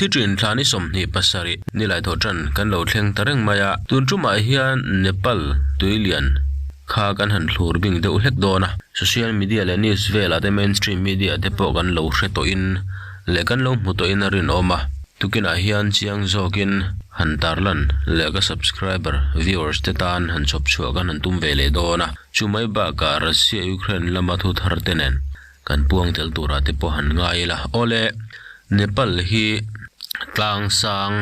Thi ṭin thla ni 27 nilai thawh ṭan kan lo thleng ta reng mai a, tun ṭumah hian Nepal tuilian kha kan han thlur bing deuh hlek dawn a. Social media leh news velah te mainstream media te pawh kan lo hre tawhin leh kan lo hmu tawhin a rinawm a, tukinah hian chiang zawkin han tarlan leh ka subscriber, viewers te tan han chhawp chhuah kan han tum ve leh dawn a, chu mai bakah Russia-Ukraine lama thu thar te nen Kan puang tel turah te pawh han ngai ila. Awle, Nepal hi tlang sang,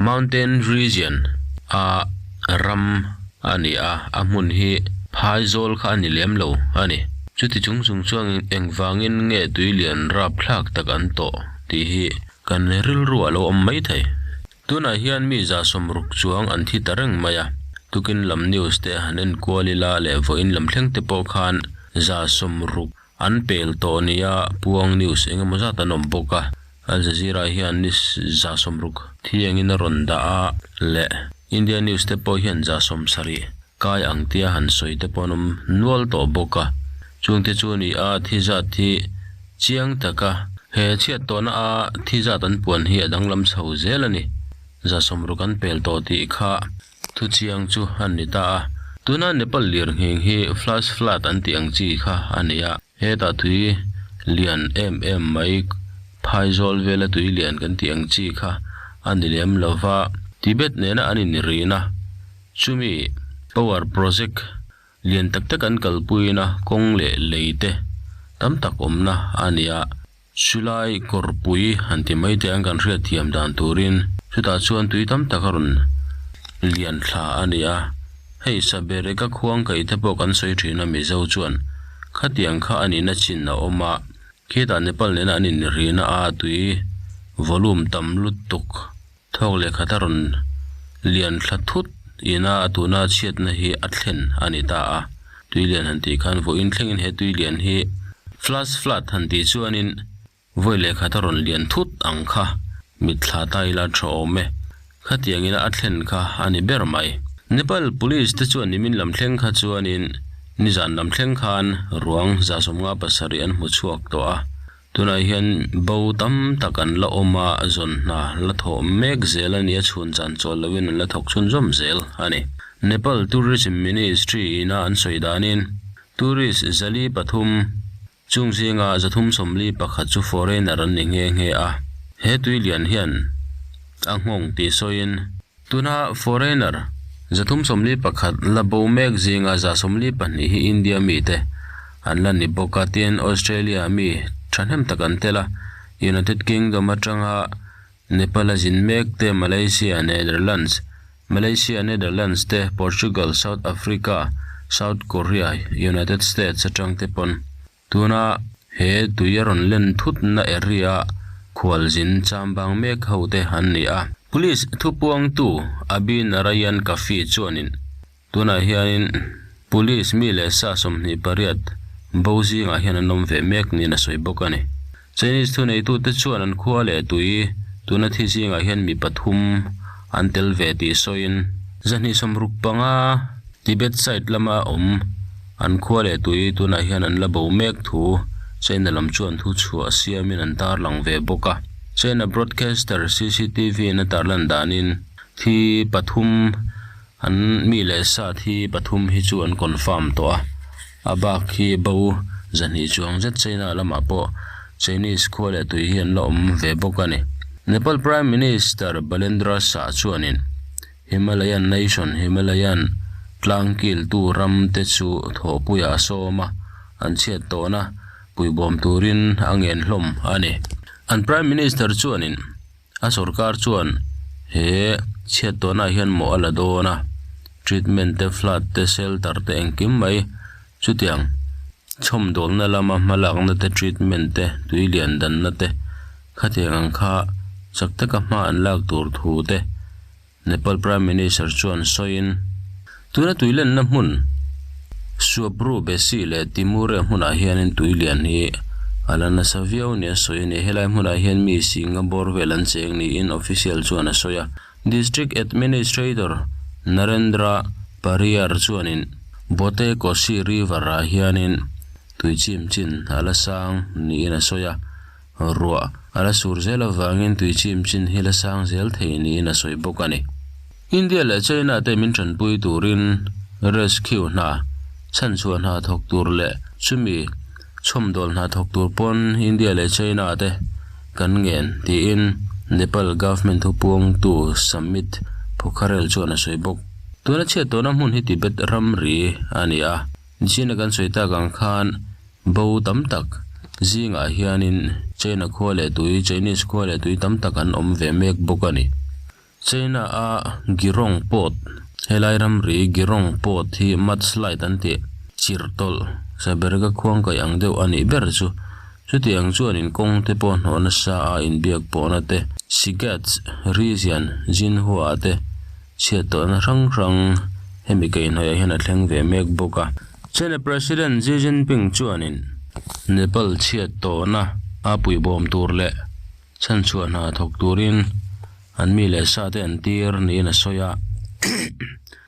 mountain region, a ram a ni a, a hmun hi phaizawl kha a ni lem lo a ni. Chuti chung chung chuan engvangin nge tuilian rapthlak tak an tawh tih hi kan rilruah a lo awm mai thei. Tunah hian mi 60 chuang an thi ta reng mai a, tukin lam news te han enkual ila leh vawiin lam thleng te pawh khan 60 an pel tawh nia puang news eng emaw zat an awm bawk a. Al Jazeera hian ni 60 thi engin a rawn dah a leh India news te pawh hian 70 kai ang tia han sawi te pawh an awm nual tawh bawk a. Chungte chu a ni a, thi zat hi Chiang taka he chhiat tawhna a thi zat an puan hi a danglam chho zel a ni. 60 an pel tawh tih kha thu chiang chu a ni ta a. Tuna Nepal lirnghing hi flash flood an tih ang chi kha a ni a. Hetah tui lian em em mai phaizawl vela tui lian kan tih ang chi kha a ni lem lo va. Tibet nena an inrina chumi power project Lian tak tak an kalpuina kawng leh lei te tam tak awmna a ni a, chulai kawrpui han ti mai te an kan hriat thiam dan turin chutah chuan tui tam tak a rawn lian thla a ni a, hei Sabereka khuang kaih te pawh kan sawi thin a Mizo chuan khatiang kha a nihna chin a awm a, khitah Nepal nena an inrina a tui volume tam lutuk Thawk leh khat a rawn lian thla thut ina a tuna chhiatna hi a thlen a ni ta a. Tuilian han tih khan vawiin thlengin he tuilian hi flash flood han tih chuanin vawi leh khat a rawn lian thut ang kha mitthla ta ila tha awm e. Khatiang ina a thlen kha a ni ber mai. Nepal Police te chuan nimin lam thleng kha chuanin nizan lam thleng khan ruang 57 an hmu chhuak tawh a. Tunah hian bo tam tak an la awm a, zawn hna la thawh mek zel a ni a, chhun chan chawl loin an la thawk chhunzawm zel a ni. Nepal Tourism Ministry ina an sawi danin tourist 403 chung zinga 341 chu foreigner an ni nghe nghe a, he tuilian hian a nghawng tih sawiin tuna foreigner 341 la bo mek zinga 142 hi India mite an la ni bawk a, tin Australia mi thahnem tak an tel a, United Kingdom atanga Nepal a zin mek te, Malaysia, Netherlands, Malaysia, Netherlands te, Portugal, South Africa, South Korea, United States atang te pawn Tuna he tui a rawn len thutna area khualzin chambang mek ho te an ni a. Police thupuangtu Abhi Narayan Kafi chuanin tunah hianin Police mi leh sa 28 bo zingah hian an awm ve mek niin a sawi bawk a ni. Chinese thuneitute chuan an khua leh tui tuna thi zingah hian mi pathum an tel ve tih sawiin 265 Tibet side lama awm An khua leh tui tunah hian an la bo mek thu China lam chuan thu chhuah siamin an tarlang ve bawk a. China broadcaster CCTV in a tarlan danin thi pathum an mi leh sa thi pathum hi chu an confirm tawh a, a bak hi bo 200 chuang zet China lamah pawh Chinese khua leh tui hi an la awm ve bawk a ni. Nepal Prime Minister Balendra Shah chuanin Himalayan Nation, Himalayan tlangkiltu ram te chu thawhpuiah a sawm a, an chhiat tawhna puibawm turin a ngen hlawm a ni. An Prime Minister chuanin a sorkar chuan he chhiat tawhnaah hian mawh a la dawn a, treatment te, flood te, shelter te engkim mai chutiang chhawmdawlna lama hmalakna te, treatment te, tuilian danna te khatiang ang kha chak taka hma an lak tur thu te Nepal Prime Minister chuan sawiin, Tuna tuilenna hmun Suapru Besi leh Timure hmunah hianin tuilian hi a la nasa viau nia sawi a ni. Helai hmunah hian mi singa bawr vel an cheng niin official chuan a sawi a. District Administrator Narendra Pariyar chuanin Bote Kosi River-ah hianin tui chim chin a la sang niin a sawi a. Ruah a la sur zel avangin tui chim chin hi la sang zel thei niin a sawi bawk a ni. India leh China te min tanpui turin rescue hna, chhanchhuah hna thawk tur leh chumi chhawmdawl hna thawk tur pawn India leh China te kan ngen tiin Nepal government thupuangtu Samit Pokharel chuan a sawi bawk. Tuna chhiat tawhna hmun hi Tibet ramri a ni a, China kan sawi tak ang khan bo tam tak zingah hianin China khua leh tui, Chinese khua leh tui tam tak an awm ve mek bawk a ni. China a Girong Port, helai ramri Girong Port hi mudslide an tih chirh tawlh Saberga khuang kaih ang deuh a nih ber chu. Chutiang chuanin kawng te pawh hnawh nasa a inbiak pawhna te, Sigats, Rizian, Jinhua te chhiat tawhna hrang hrang hemi kaihhnawih ah hian a thleng ve mek bawk a. China President Xi Jinping chuanin Nepal chhiat tawhna a puihbawm tur leh Chhanchhuah hna thawk turin an mi leh sa te an tir niin a sawi a,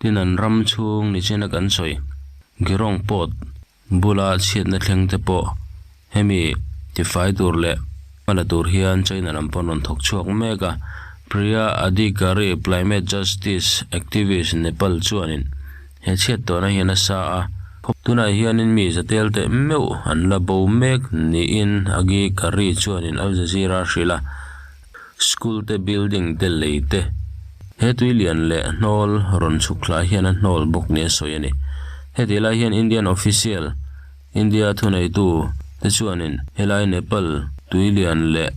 tin an ram chhung ni chena kan sawi Girong Port bula chhiatna thleng te pawh hemi tifai tur leh hma la tur hian China lam pawn rawn thawk chhuak mek a. Priya Adhikari, Climate Justice Activist Nepal chuanin He chhiat tawhna hian a sa a, tunah hianin mi zatel teh meuh an la bo mek niin Agi Kari chuanin Al Jazeera a hrilh a, School te building te lei te he tui lian leh hnawl rawn chhuk thlah hian a hnawl bawk nia sawi a ni. Heti lai hian Indian official, India thuneitu te chuanin helai Nepal tui lian leh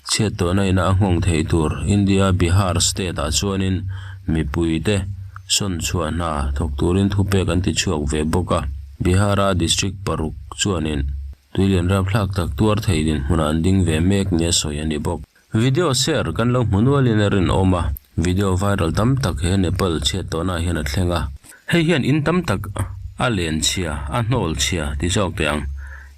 Chhiat tawhna ina a nghawng thei tur India Bihar state ah chuanin mipuite sawn chhuah hna thawk turin thupek an ti chhuak ve bawk a. Bihar a district paruk chuanin tuilian rapthlak tak tuar thei dinhmunah an ding ve mek nia sawi a ni bawk. Video share kan lo hmu nualin a rinawm a, video viral tam tak he Nepal chhiat tawhna ah hian a thleng a. Hei hian in tam tak a len chhia, a hnawl chhia ti zawk teh ang.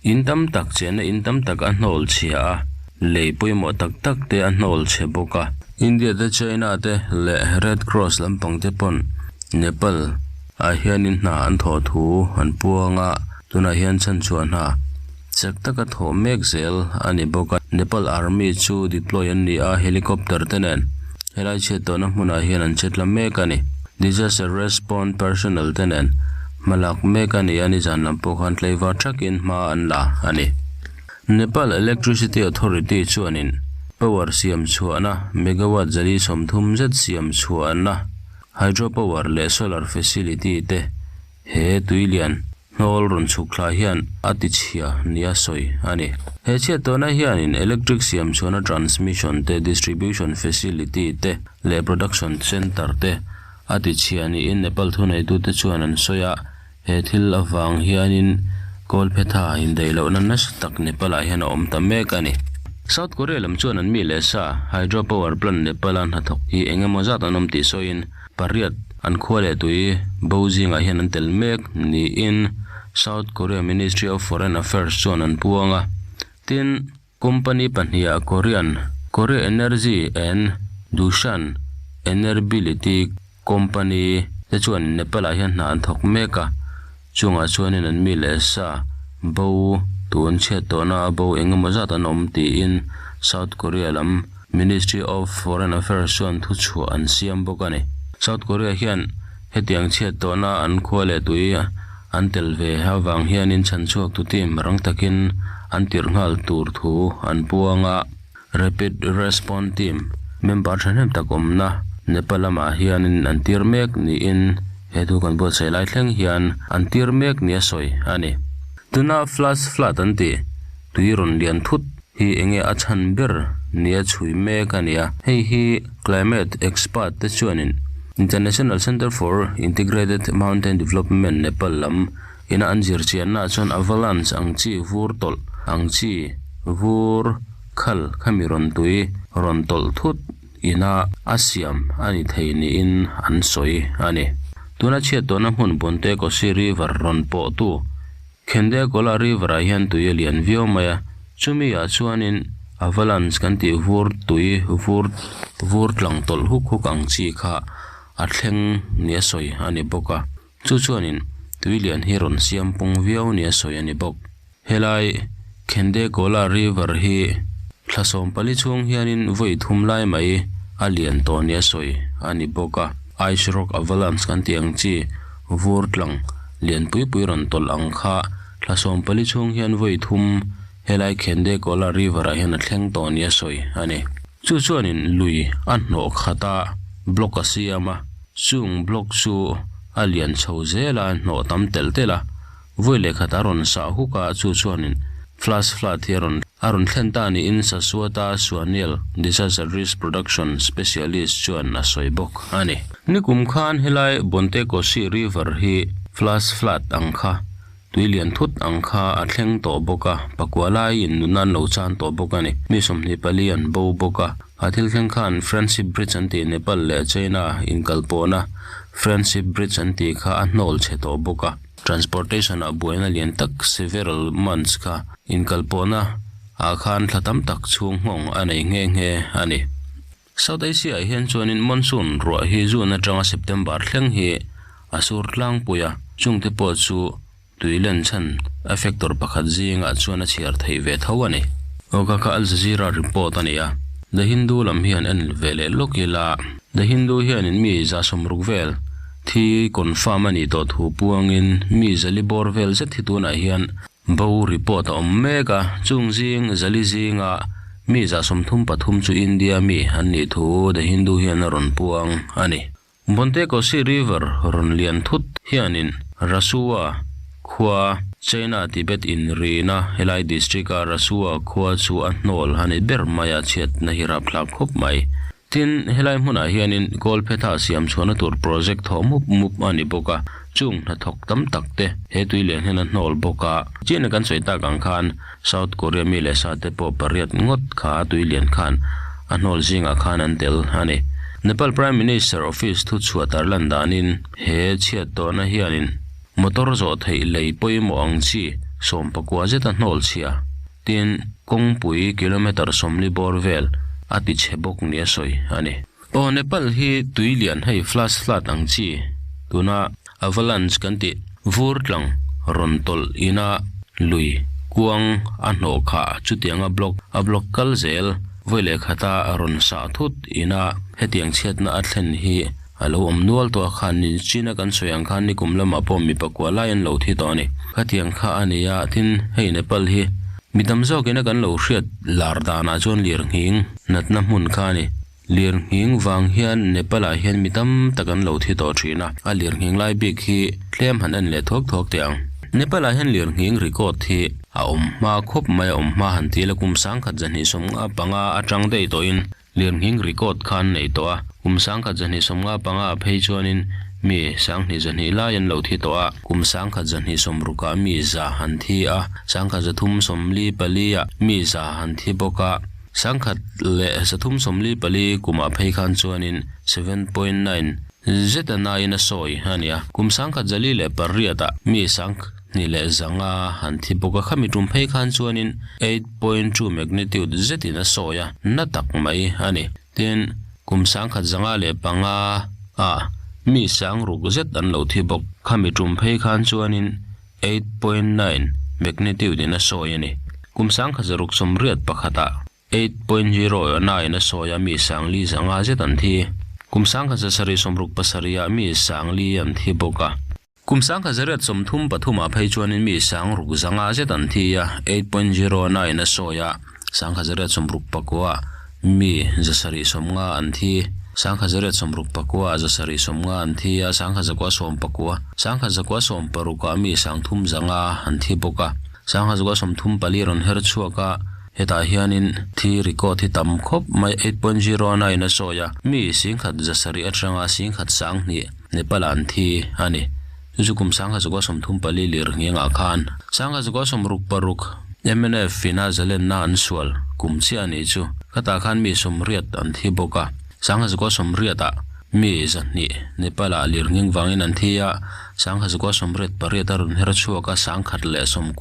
In tam tak chenna in tam tak a hnawl chhia a, lei pawimawh tak tak te a hnawl chhe bawk a. India te China te leh Red Cross lampang te pawn Nepal ah hianin hna an thawh thu an puang a, tunah hian chhanchhuah hna chak taka thawh mek zel a ni bawk a. Nepal Army chu deploy an ni a, helicopter te nen helai chhiat tawhna hmunah hian an che tla mek a ni. Disaster Response Personnel te nen hma lak mek a ni a, nizan lam pawh khan tleivar thakin hma an la a ni. Nepal Electricity Authority chuanin power siam chhuahna megawatt 130 zet siam chhuahna hydropower leh solar facility te he tuilian hnawl rawn chhuk thla hian a ti chhia nia sawi a ni. He chhiat tawhna hianin electric siam chhuahna transmission te, distribution facility te leh production centre te a ti chhia niin Nepal thuneitute chuan an sawi a, he thil avang hianin Kawlphetha indaih lohna nasa tak Nepal-ah hian a awm ta mek a ni. South Korea lam chuan an mi leh sa hydropower plant Nepal-a hnathawk hi eng emaw zat an awm tih sawiin pariat an khua leh tui bo zingah hian an tel mek niin South Korea Ministry of Foreign Affairs chuan an puang a. Tin, company pahniha Korean Korea Energy and Doosan Enerbility Company te chuan Nepal-ah hian hna an thawk mek a, chungah chuanin an mi leh sa bo tun chhiat tawhna a bo eng emaw zat an awm tiin South Korea lam Ministry of Foreign Affairs chuan thuchhuah an siam bawk a ni. South Korea hian hetiang chhiat tawhna an khua leh tui an tel ve avang hianin chhanchhuaktu team rang takin an tirh nghal tur thu an puang a. Rapid Response Team member thahnem tak awmna Nepal lamah hianin an tir mek niin he thu kan buatsaih lai thleng hian an tir mek nia sawi a ni. Tuna flash flood an tih tui rawn lian thut hi enge a chhan ber nia chhui mek a ni a, hei hi climate expert te chuanin International Centre for Integrated Mountain Development Nepal lam ina an zir chiannaah chuan avalanche ang chi vur tawlh ang chi vur khal khami rawn tui rawn tawlh thut ina a siam a ni thei niin an sawi a ni. Tuna chhiat tawhna hmun Bonte Kosi River rawn pawhtu Khende Kola River ah hian tui a lian viau mai a, chumi ah chuanin avalanche kan tih vur tui vur vur tlang tawlh huk huk ang chi kha a thleng nia sawi a ni bawk a, chu chuanin tui lian hi rawn siam pung viau nia sawi a ni bawk. Helai Khende Kola River hi. Thla 14 chhung hianin vawi thum lai mai a lian tawh nia sawi a ni bawk a. Ice rock avalanche kan tih ang chi vur tlang lian pui pui rawn tawlh ang kha thla 14 chhung hian vawi thum helai Khende Kola River ah hian a thleng tawh nia sawi a ni. Chu chuanin lui a hnawh khat a, block a siam a, chung block chu a lian chho zel a, hnawh tam telh telh a. Vawi leh khat a rawn sah huk a, chu chuanin flash flood hi a rawn a rawn thlen ta niin Saswata Suanil, Disaster Risk Production Specialist chuan a sawi bawk a ni. Nikum khan helai Bontekosi River hi flash flood ang kha tui lian thut ang kha a thleng tawh bawk a, pakua laiin nunna an lo chan tawh bawk a ni. Mi 24 an bo bawk a, a thil thleng khan Friendship Bridge an tih Nepal leh China inkalpawhna Friendship Bridge an tih kha a hnawl chhe tawh bawk a. Transportation ah buaina lian tak several months kha inkalpawhna ah khan thla tam tak chhung nghawng a nei nghe nghe a ni. South Asia ah hian chuanin monsoon ruah hi June atanga September thleng hi a sur tlangpui a, chungte pawh chu tui len chhan a factor pakhat zingah chuan a chhiar theih ve tho a ni. Aw kha kha Al Jazeera report a ni a, The Hindu lam hian en ve leh lawk ila, The Hindu hianin mi 160 vel Thi confirm a nih tawh thu puangin mi zali bawr vel zet hi tunah hian bo report a awm mek a, chung zing zali zinga mi 33 chu India mi an nih thu The Hindu hian a rawn puang a ni. Bontekosi River rawn lian thut hianin Rasuwa khua China-Tibet inrina helai district-a Rasuwa khua chu a hnawl a ni ber mai a, chhiatna hi rapthlak khawp mai. Tin, helai hmunah hianin Kawlphetha siam chhuahna tur project thawh mup mup a ni bawk a, chung hnathawk tam tak te he tui lian hian a hnawl bawk a. China kan sawi tak ang khan South Korea mi leh sa te pawh pariat ngawt kha tui lian khan a hnawl zingah khan an tel a ni. Nepal Prime Minister office thu chhuah tarlan danin he chhiat tawhna hianin motor zawh theih lei pawimawh ang chi 19 zeta hnawl chhia. Tin, kawngpui kilometre 40 bawr vel a ti chhe bawk nia sawi a ni. Aw Nepal hi tui lian hei flash flood ang chi tuna avalanche kan tih vur tlang rawn tawlh ina lui kuang a hnawh khah chutianga block a block kal zel vawi leh khata rawn sah thut ina hetiang chhiatna a thlen hi a lo awm nual tawh a khan ni China kan sawi ang khan nikum lamah pawh mi pakua lai an lo thi tawh a ni. Khatiang kha a ni a, tin hei Nepal hi mi tam zawkin a kan lo hriat lar danah chuan lirnghing natna hmun kha a ni. Lirnghing vang hian Nepal ah hian mi tam tak an lo thi tawh thin a, a lirnghing lai bik hi tlem han en leh thuak thuak teh ang. Nepal ah hian lirnghing record hi a awm hma khawp mai a awm hma han ti la kum 1955 atang daih tawhin Lirnghing record kha an nei tawh a, kum 1925 ah phei chuanin mi 2200 lai an lo thi tawh a, kum 1960 ah mi 100 an thi a, 1344 ah mi 100 an thi bawk a, 1344 kumah phei khan chuanin 7.9 zeta naiin a sawi a ni a, kum 1048 ah mi 2100 an thi bawk a, khami tum phei khan chuanin 8.2 magnitude zetin a sawi a, na tak mai a ni. Tin, kum 1905 ah mi 6000 zet an lo thi bawk, khami tum phei khan chuanin 8.9 magnitude in a sawi a ni. Kum 1681 ah 8.0 nine a sawi a mi 4,500 zet an thi. Kum 1767 ah mi 4,000 an thi bawk a. Kum 1933 ah phei chuanin mi 6,500 zet an thi a, 8.09 a sawi a, 1969 ah mi 750 an thi, 1969 ah 750 an thi a, 1990, 1960 ah mi 3,500 an thi bawk a, 1934 rawn her chhuak a, hetah hianin thi record hi tam khawp mai, 8.09 a sawi a, mi 7,700 atanga 7,200. Nepal ah an thi a ni. Chu chu kum 1934 lir nghengah khan 1966 MNF ina zalenna an sual kum chiah a nih chu. Khatah khan mi 80 an thi bawk a. 1980 ah mi 200 Nepal ah lir ngheng vangin an thi a, 1988 a rawn her chhuak a 191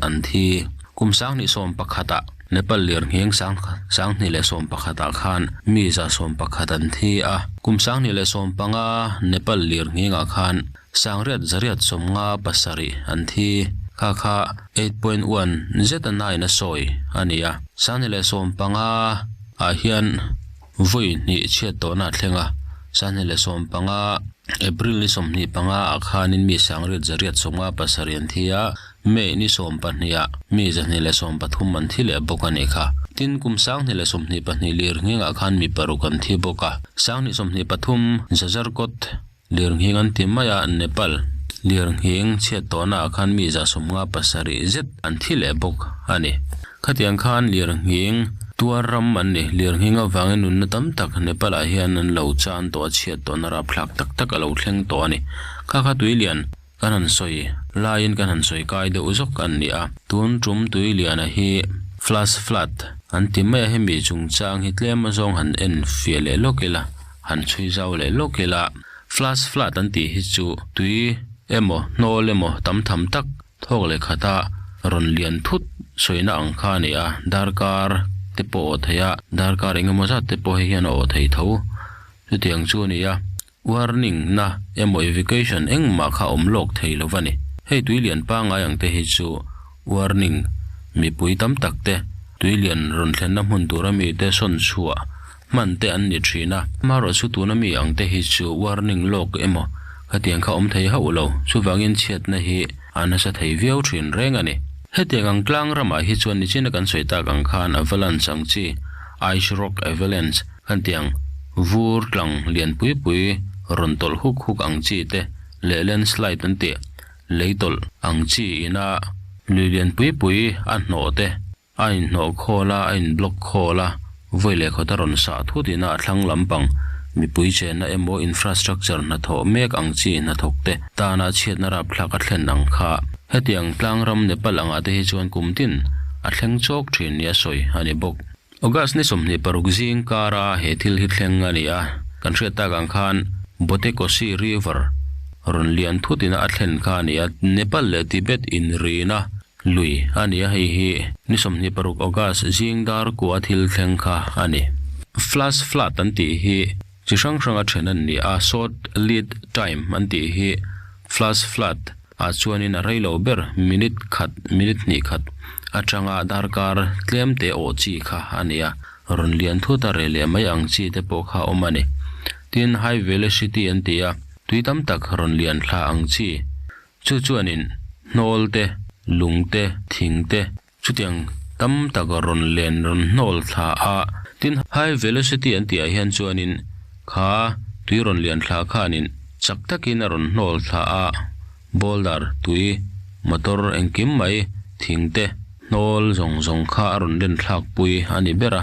an thi. Kum 2011 ah Nepal lir ngheng 2011 ah khan mi 111 an thi a, kum 2015 Nepal lir nghengah khan 857 an thi. Kha kha 8.1 zeta nain a sawi a ni a. 2015 ah hian vawi hnih chhiat tawhna a thleng a. 2015 April ni 25 ah khanin mi 857 an thi a, May ni 12 ah mi 213 an thi leh bawk a nih kha. Tin, kum 2022 lirnghing ah khan mi paruk an thi bawk a. 2023 Jajarkot Lirnghing an ti mai a, Nepal lirnghing chhiat tawhna ah khan mi 57 zet an thi leh bawk a ni. Khatiang khan lirnghing tuar ram an ni. Lirnghing avangin nunna tam tak Nepal ah hian an lo chan tawh a, chhiat tawhna rapthlak tak tak a lo thleng tawh a ni. Kha kha tuilian kan han sawi laiin kan han sawi kai deuh zawk an ni a. Tun tum tuiliana hi flash flood an ti mai a, hemi chungchang hi tlem azawng han en fiah leh lawk ila. Han chhui zau leh lawk ila, flash flood an tih hi chu tui emaw hnawl emaw tam tham tak thawk leh khata rawn lian thut sawina ang kha a ni a, darkar te pawh aw thei a, darkar eng emaw zat te pawh hei hian a aw thei tho. Chutiang chu a ni a, warning na emaw evacuation engmah kha awm lawk thei lo va ni. Hei tui lian pangngai ang te hi chu warning mipui tam tak te tui lian rawn thlenna hmun tura mite sawn chhuah hman te an ni thin a, amaherawhchu tuna mi ang te hi chu warning lawk emaw khatiang kha awm thei hauh lo, chuvangin chhiatna hi a nasa thei viau thin reng a ni. Hetiang ang tlang ramah hi chuan nichina kan sawi tak ang khan avalanche ang chi, ice rock avalanche, khatiang vur tlang lian pui pui rawn tawlh huk huk ang chi te leh landslide an tih lei tawlh ang chi ina lui lian pui pui a hnawh te A inhnawh khawl a, a inblock khawl a, vawi leh khawt a rawn sah thut ina a thlang lampang mipui chenna emaw infrastructure hnathawh mek ang chi hnathawk te tana chhiatna rapthlak a thlen ang kha. Hetiang tlangram Nepal angah te hi chuan kum tin a thleng chawk thin nia sawi a ni bawk. August ni 26 zing kara he thil hi thleng a ni a, kan hriat tak ang khan Botekosi River rawn lian thut ina a thlen kha a ni a, Nepal leh Tibet inrina Lui a ni a, hei hi ni 26 August zing dar kua thil thleng kha a ni. Flash flood an tih hi chi hrang hranga then an ni a, short lead time an tih hi flash flood ah chuanin a rei lo ber minute khat, minute hnih khat atanga darkar tlem te awh chi kha a ni a, rawn lian thut a reh leh mai ang chi te pawh kha a awm a ni. Tin, high velocity an ti a, tui tam tak rawn lian thla ang chi. Chu chuanin hnawl te, lung te, thing te chutiang tam tak rawn len rawn hnawl thla a. Tin, high velocity an tihah hian chuanin kha tui rawn lian thla khanin chak takin a rawn hnawl thla a, boulder, tui, motor engkim mai, thing te, hnawl zawng zawng kha a rawn len thlak pui a ni ber a.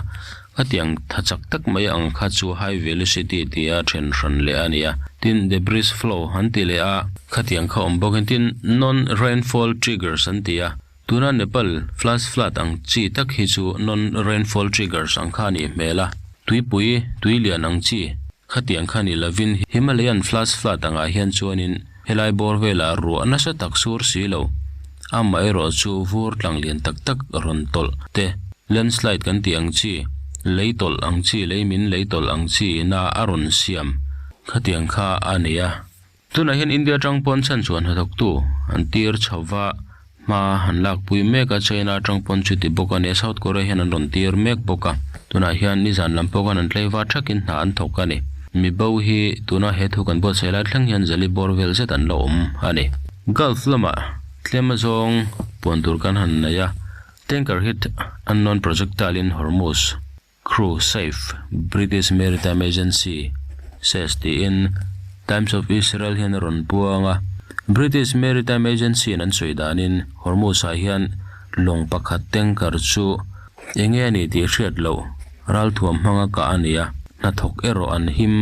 Khatiang tha chak tak mai ang kha chu high velocity tia then hran leh a ni a. Tin, debris flow an ti leh a, khatiang kha awm bawkin tin non-rainfall triggers an ti a. Tuna Nepal flash flood ang chi tak hi chu non-rainfall triggers ang kha a nih hmel a. Tuipui, tui lian ang chi khatiang kha ni lovin Himalayan flash flood angah hian chuanin helai bawr velah ruah nasa tak sur si lo. Amaherawh chu vur tlang lian tak tak rawn tawlh te, landslide kan tih ang chi, lei tawlh ang chi, lei min lei tawlh ang chi ina a rawn siam khatiang kha a ni a. Tunah hian India atang pawn chhan chuan hnathawktu an tir chho va, hma han lakpui mek a, China atang pawn chuti bawk a ni a, South Korea hian an rawn tir mek bawk a. Tunah hian nizan lam pawh khan an tlei va thakin hna an thawk a ni. Mi bo hi tuna he thu kan buatsaih lai thleng hian zali bawr vel zet an la awm a ni. Gulf lamah tlem azawng puan tur kan han nei a, tanker hit unknown projectile in Hormuz, crew safe, British Maritime Agency says tiin Times of Israel hian a rawn puang a. British Maritime Agency in an sawi danin Hormuz-ah hian lawng pakhat tanker chu eng nge a ni tih hriat loh ralthuam hmanga kah a ni a, hnathawk erawh an him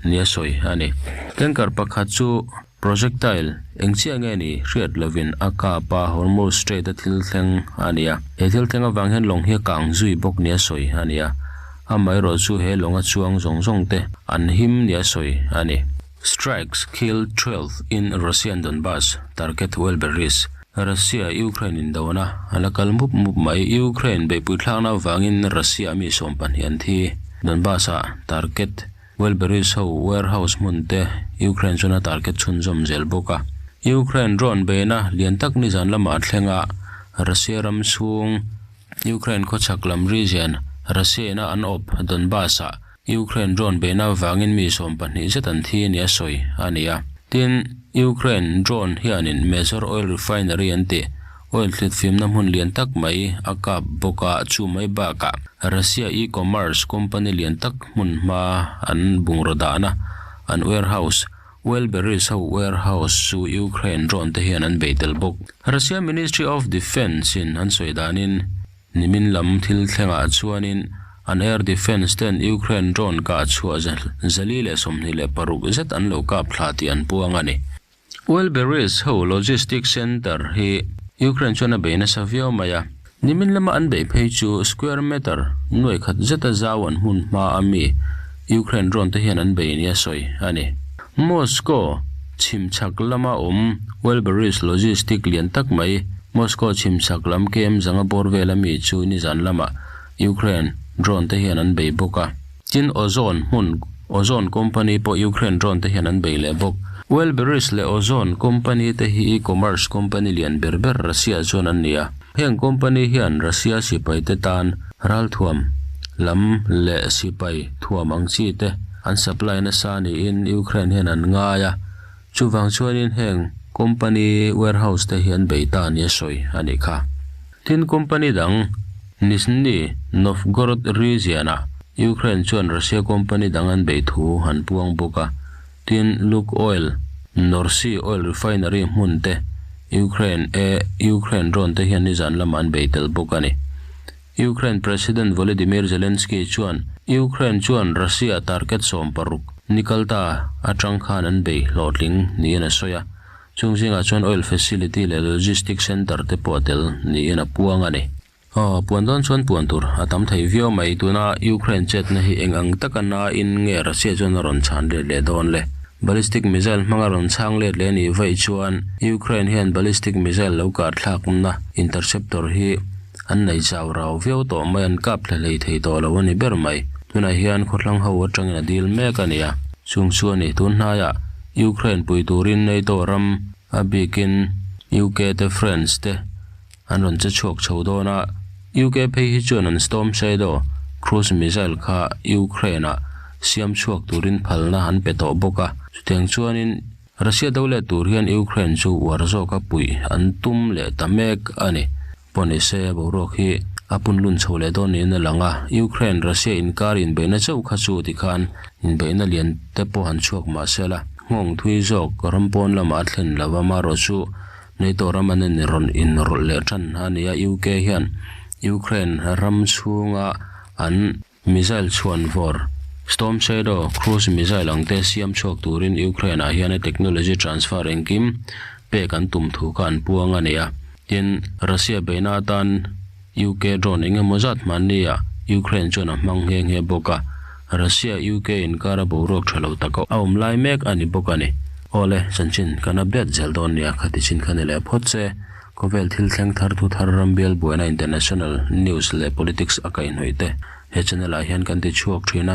nia sawi a ni. Tanker pakhat chu Projectile eng chiah nge ni hriat lovin a kap a, Hormuz Strait a thil thleng a ni a. He thil thleng avang hian lawng hi a kang zui bawk nia sawi a ni a. Amaherawh chu he lawnga chuang zawng zawng te an him nia sawi a ni. Strikes kill 12 in Russian Donbas, target Wildberries. Russia, Ukraine indona a la kal mup mup mai. Ukraine beihpui thlakna avangin Russia mi 12 an thi. Donbas-ah target Wildberries ho warehouse hmun te Ukraine chuan a target chhunzawm zel bawk a. Ukraine drone beihna lian tak nizan lamah a thleng a, Russia ram chhung Ukraine khawchhak lam region Russia ina an awp Donbas ah Ukraine drone beihna avangin mi 12 zet an thi nia sawi a ni a. Tin, Ukraine drone hianin major oil refinery an tih oil thlit fimna hmun lian tak mai a kap bawk a, chu mai bakah Russia e-commerce company lian tak hmun hma an bungraw dahna an warehouse Wildberries ho warehouse chu Ukraine drone te hian an bei tel bawk. Russia Ministry of Defence in an sawi danin nimin lam thil thlengah chuanin an air defence ten Ukraine drone kah chhuah 426 zet an lo kap thla tih an puang a ni. Wildberries ho logistics center hi Ukraine chuan a bei nasa viau mai a. Nimin lama an beih phei chu square meter nuai khat zeta zau an hmun hma a mi Ukraine drone te hian an bei nia sawi a ni. Moscow chhimchhak lama awm Wildberries logistic lian tak mai Moscow chhimchhak lam kem zanga bawr vela mi chu nizan lama Ukraine drone te hian an bei bawk a. Tin Ozon hmun Ozon company pawh Ukraine drone te hian an bei leh bawk. Wildberries leh Ozon company te hi e-commerce company lian ber ber Russia chuan an ni a. Heng company hian Russia sipai te tan ralthuam lam leh sipai thuam ang chi te an supply nasa niin Ukraine hian an ngai a. Chuvang chuanin heng company warehouse te hi an bei ta nia sawi a nih kha. Tin company dang Nizhny Novgorod region-ah Ukraine chuan Russia company dang an bei thu an puang bawk a. Tin Lukoil Norsi oil refinery hmun te Ukraine e Ukraine drone te hian nizan lamah an bei tel bawk a ni. Ukraine President Volodymyr Zelensky chuan Ukraine chuan Russia target 16 nikal ta atang khan an bei hlawhtling niin a sawi a. Chung zingah chuan oil facility leh logistic center te pawh a tel niin a puang a ni. Aw, puan dawn chuan puan tur a tam thei viau mai. Tuna Ukraine chetna hi eng ang taka nain nge Russia chuan a rawn chhan let leh dawn le? Ballistic missile hmanga rawn chhang let leh anih vaih chuan Ukraine hian ballistic missile lo kar thlakna interceptor hi an nei chau rau viau tawh mai, an kap hle hlei thei tawh lo a ni ber mai. Tunah hian khawthlang ho atangin a dil mek a ni a. Chung chu a ni, tun hnaiah Ukraine pui turin NATO ram a bikin UK te France te an rawn che chhuak chho dawn a, UK phei hi chuan an Storm Shadow cruise missile kha Ukraine-ah siam chhuak turin phalna an pe tawh bawk a. Chutiang chuanin Russia do leh tur hian Ukraine chu uar zawka puih an tum leh ta mek a ni. Pawhnise boruak hi a punlun chho leh dawn niin a lang a, Ukraine Russia inkar inbeihna chauh kha chu tikhan inbeihna lian te pawh han chhuak mah se la, nghawng thui zawk ram pawn lamah a thlen lo va, marawh chu NATO ram an in rawn inrawlh leh tan a ni a, UK hian Ukraine ram chhunga an missile chhuan vawr Storm Shadow cruise missile ang te siam chhuak turin Ukraine ah hian a technology transfer engkim pek an tum thu kha an puang a ni a. Tin, Russia beihna atan UK drone eng emaw zat hmanni ah Ukraine chuan a hmang nghe nghe bawk a, Russia UK inkar a boruak tha lo tak a awm lai mek a ni bawk a ni. Awle, chanchin kan update zel dawn nia, khati chin kha ni leh phawt se. Khawvel thil thleng thar thu thar rambial buaina international news leh politics a kaihhnawih te he channel ah hian kan ti chhuak thin a.